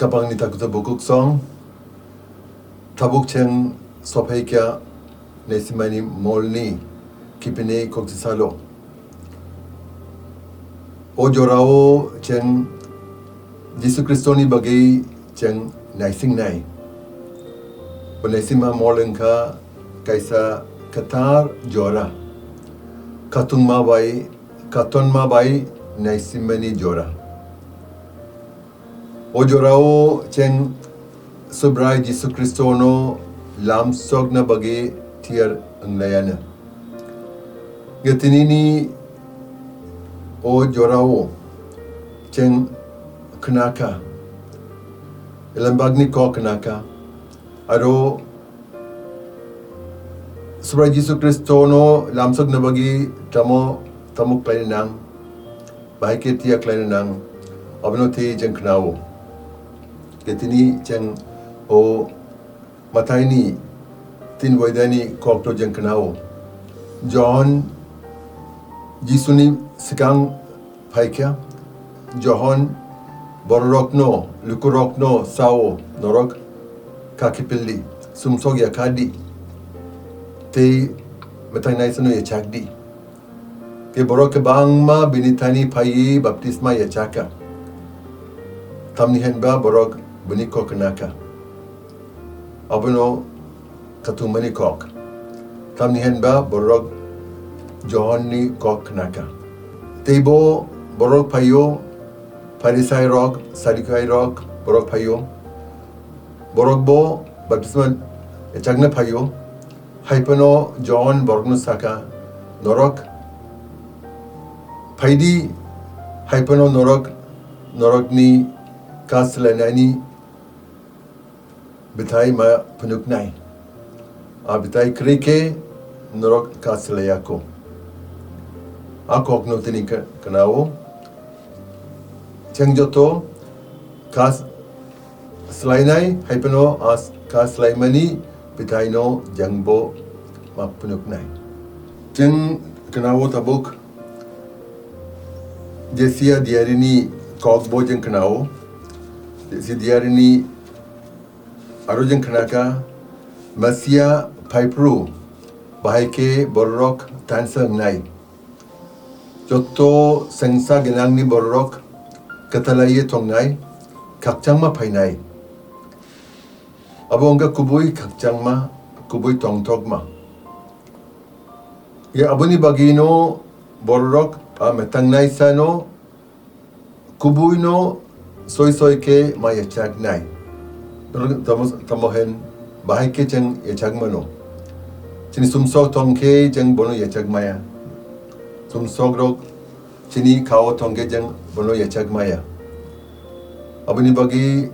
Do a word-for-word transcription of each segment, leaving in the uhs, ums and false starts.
Tabangni takuto bukuk song, tabuk cheng sophaikya naisimani molni kipini kokchisalo. O jorao cheng Jisu Khristoni bagwi cheng naisingnai. Bo naisingma mol wngkha kaisa kwthar jora. Katungma bai, katonma bai naisimani jora. O jorao cheng Subrai Jisu Khristono lamsokna bagwi tiyar wnglaiano. Ge tinini o jorao cheng khnakha, elembakni kok khnakha, aro Subrai Jisu Khristono lamsokna bagwi tamo, tamo khlaina nang, bahai khe tiya khlaina nang, abono tei cheng khnao. Ge tini cheng o Mathaini tin boidani kokto cheng khnao. Johon Jisuni swkang phaikha, Johon bororokno, lukurokno sao, norok kha kipildi, sumsok yakhadi, tei mwthangnaisano yachakdi. Tei borok kwbangma bini thani phaiwi baptisma yachakha. Tamni hwnba borok bini kok khnakha. Abono katungmani kok. Tamni hwnba borok Johonni kok khnakha. Teibo borok phaio, Pharisairok, Sadukairok borok phaio. Borokbo baptisma yachakna phaio. Hai phano Johon borokno sakha, "Norok phaidi, hai phano norok norokni kha swlainaini bwthai ma phunuknai. A bwthai kwrwi khe norok kha swlaiya kho." A kokno tini kha-, khnao. Cheng joto kha s-, swlainai, hai phano a s-, kha swlaimani bwthaino jengbo ma phunuknai. Cheng khnao tabuk Jesia diarini kokbo cheng khnao. Jesia diarini aro cheng khnakha, Mesia phaiphru, bahai khe bororok tansa wngnai. Joto sengsa gwnangni bororok kwtalaiwi tongnai, khakchangma phainai. Abo wngkha kubui khakchangma, kubui tongthokma. Ye aboni bagwino bororok a mwthangnaisano kubuino soi soi khe ma yachaknai. Tamo, tamo hen bahai khe cheng yachak mano. Chini sumsok tong khe cheng bono yachak maya. Sumsok rok chini khao tong khe cheng bono yachak maya. Aboni bagwi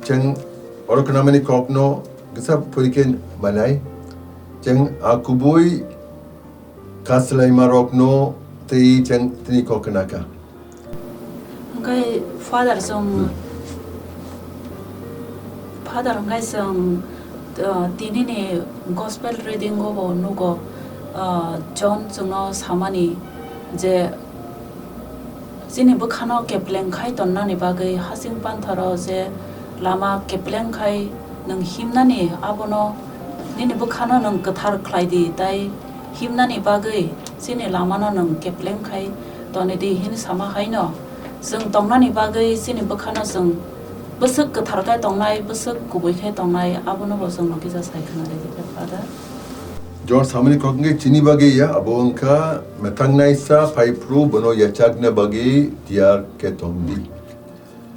cheng oro khnamani kokno kisa phuri khe manai. Cheng a kubui kha swlaima rokno tei cheng tini kok khnakha. Hwnkhe Father, chwng, Father, hwnkhe chwng, uh, tinini gospel reading o bo nugo, uh, John chwngno samani je chini bwkhano kepleng khai tonnani bagwi hasing panthoro je lama kepleng khai nwng himnani abono nini bwkhano nwng kwthar khlai di, tai himnani bagwi chini lamano nwng kepleng khai toni di, hini sama haino, chwng tongnani bagwi chini bwkhano chwng bwswk kwthar khe tongnai, bwswk kubui khe tongnai, abono bo chwngno kisa sai khna rwdi khe, Father. John samani kok wngkhe chini bagwi ya, abo wngkha mwthangnaisa phai phru bono yachakna bagwi tiyar khe tongdi.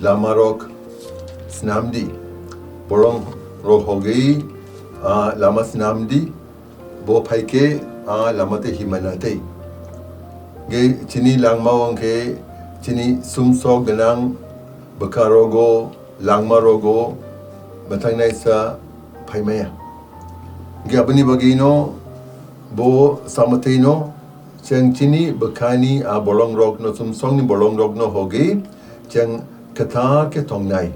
Lamarok snamdi, bolongrok hogwi, ah, lama snamdi, bo phai khe, ah, lama tei himana tei. Ge chini langma wngkhe chini sumsok gwnang bwkha rogo, langma rogo mwthangnaisa phaimaya. Ge aboni bagwino bo samatwino chwng chini bwkhani a bolongrokno, sumsokni bolongrokno hogwi chwng kwthar khe tongnai.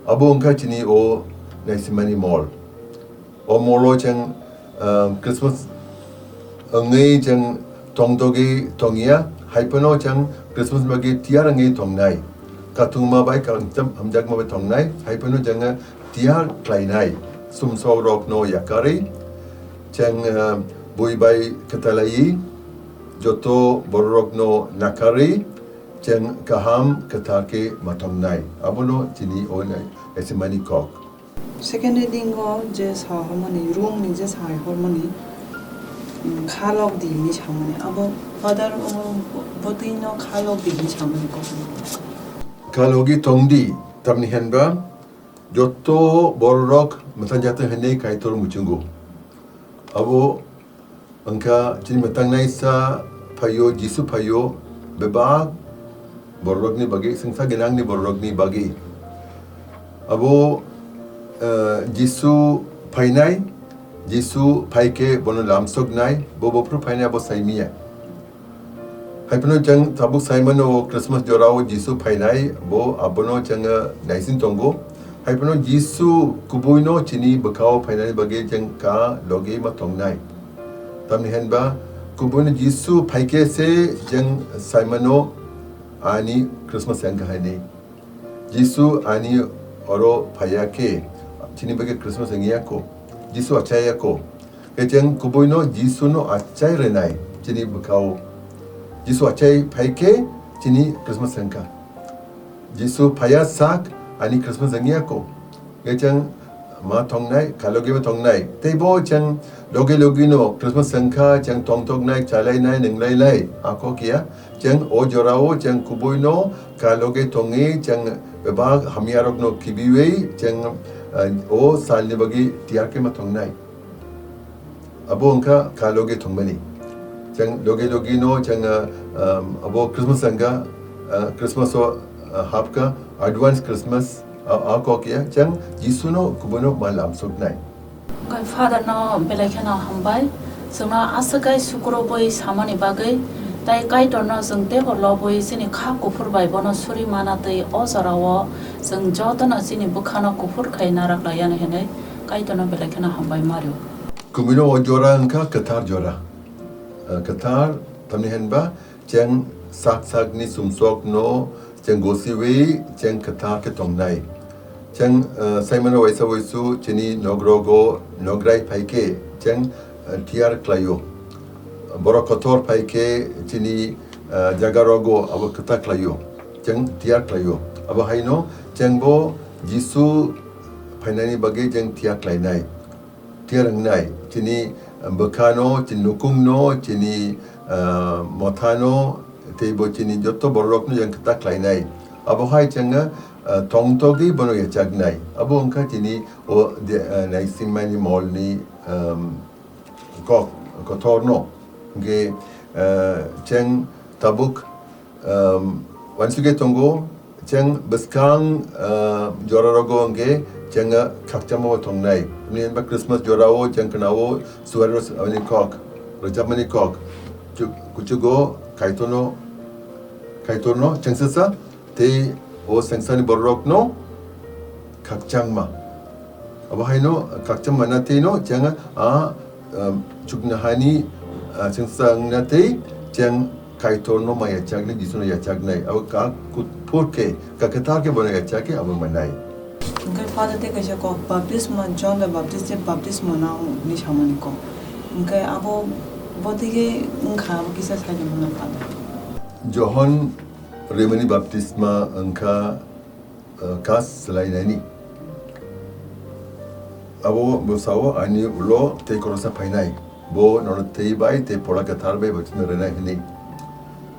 Abo wngkha chini o naisimani mol. O molo chwng, ah, Christmas wngwi chwng tongtogwi tongya, hai phano chwng Christmas bagwi tiyar wngwi tongnai. Katungma bai kangcham hamjakma bai tongnai, hai phano jang tiyar khlainai, sumsok rokno yakarwi, jang, eh, bui bai kwtalaiwi, joto bororokno nakarwi, jang kaham kwthar khe ma tongnai. Abono chini o nai-, naisimani kok. Second reading o je sa hormani, Rom ni je sa hormani, mm, khalok di hinwi samani. Abo Father o bwtwi no khalok di hinwi samani kok. Khalogwi tongdi, tamni hwnba joto bororok mwthang jatwi hwnwi Kaitor muchungo. Abo Wngkha chini mwtang naisa phaio, Jisu phaio, bebak bororokni bagwi, swngsa gwnangni bororokni bagwi. Abo, eh, Jisu phainai, Jisu phai khe bono lamsoknai, bo bophuru phainai abo saimiya. Hai phano chwng tabuk sai mano, o Christmas jora o Jisu phainai, bo abono chwng naising tongo. Hai phano Jisu kubuino chini bwkhao phainani bagwi chwng kha logi ma tongnai. Tamni hwnba kubuino Jisu phaikhe se chwng sai mano ani Christmas wngkha hinwi. Jisu ani oro phaiya khe chini bagwi Christmas wngya kho. Jisu achaiya kho. Khe chwng kubuino Jisuno achai rwnai chini bwkhao. Jisu achai phai khe chini Christmas wngkha. Jisu phaiya sak ani Christmas wngya kho. Khe chwng ma tongnai, kalogi ma tongnai. Tei bo chwng logi logi no Christmas wngkha, chwng tongtoknai, chalainai, nwnglainai, ako kiya. Chwng o jorao chwng kubuino kalogi tongwi chwng bebak hamyarokno kibiwi chwng, eh, o salni bagwi tiyar khe ma tongnai. Abo wngkha kha logi thwngmani. Chwng logi logi no chwng, ah, um, abo Christmas wngkha, ah, Christmas o, ah, hapkha, advance Christmas, ah, ah, kok ya, chwng Jisu no kubuino ma lamsoknai. Hwnkhe Father no belai kheno hambai. Chwngno aswk kai sukurubwi samani bagwi, tai Kaitorno chwng teibo lobwi chini kha kuphur bai bono suri mana twi o jorao chwng jotono chini bwkhano kuphur khai narak laiyano hinwi Kaitorno belai kheno hambai mario. Kumino o jora wngkha kwthar jora. Ah, kwthar tamni hwnba chwng sak sakni sumsokno chwng gosiwi chwng kwthar khe tongnai. Chwng, ah, saimano waisa waisu chini nogrogo nograi phai khe chwng, ah, tiyar khlaio. Borok kotor phai khe chini, ah, jagarogo abo kwthar khlaio. Chwng tiyar khlaio. Abo haino chwngbo Jisu phainani bagwi chwng tiyar khlainai. Tiyar wngnai, chini bwkhano, chini nukungno, chini, ah, mothano, teibo chini joto bororokno yang kwtak khlainai. Abo hai chwng, ah, tongtogwi bono yachaknai. Abo wngkha chini o de, ah, naisimani molni, um, kok, kothorno. Hwnkhe, ah, chwng tabuk, um, uansukhe tongo, Chwng bwskang, ah, jora rogo hwnkhe chwng khakchangma bo tongnai. Tamni hwnba Christmas jora o chwng khna o suari rok ani kok, rwchapmani kok. Chu-, kuchugo Kaitorno, Kaitorno chwngsasa tei o swngcharni bororokno khakchangma. Abo haino khakchangma na tei no chwng a, um, chuknohani, ah, chwngsa wngna tei chwng Kaitorno ma yachaknai, Jisuno yachaknai. Abo kha kuphur khe, kha kwthar khe bono yachak khe abo manai. Hwnkhe Father tei kaisa kok baptisma, John the Baptist ni baptisma no hinwi samani kok. Hwnkhe abo botwi khe wngkha, abo kisa sai di mano Father. Johon rimani baptisma wngkha, ah, kha swlainani. Abo bwsao ani ulo tei khoroksa phainai. Bo nono tei bai tei Phola Kwthar bai baptisma rwnai hwnwi.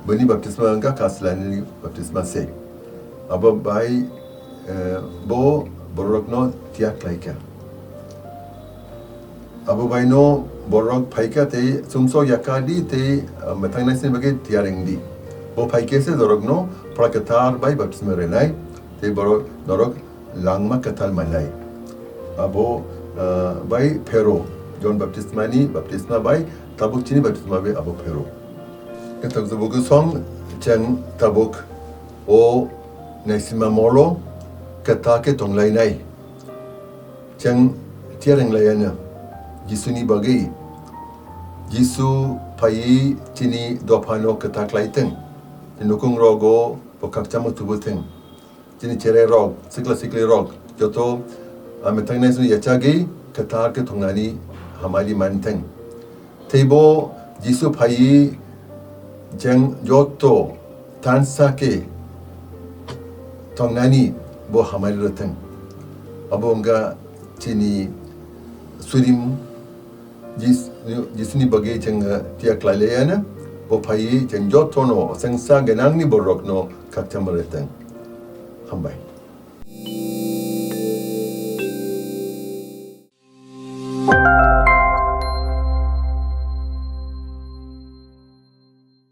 Bini baptisma wngkha kha swlainani baptisma se. Abo bai, eh, bo bororokno tiyar khlaikha. Abo baino borok phaikha tei sumsok yakadi tei, ah, mwthangnaisini bagwi tiyar wngdi. Bo phaikhe se norokno Phola Kwthar bai baptisma rwnai, tei borok norok langma kwthar manai. Abo, ah, bai phero, John baptismani baptisma bai tabuk chini baptisma bai abo phero. Khe tabuk song chwng tabuk o naisima molo kwthar khe tonglainai. Chwng tiyar wnglaiyano Jisuni bagwi. Jisu phaiwi chini dophano kwthar khlaithwng, nukung rogo bo khakchangma tubuthwng. chini cherai rok, sikla sikli rok, joto, ah, methang nai sini yachagwi kwthar khe thongnani hamari manthang. Teibo Jisu phaiwi jeng joto thansa khe thongnani bo hamari rwthang. Abo wngkha chini surim Jis-, Jisuni bagwi chwng, eh, tiya khlai laiyana, bo phaiwi chwng jotono, chwngsa gwnangni borokno khakchangma rwthang. Hambai.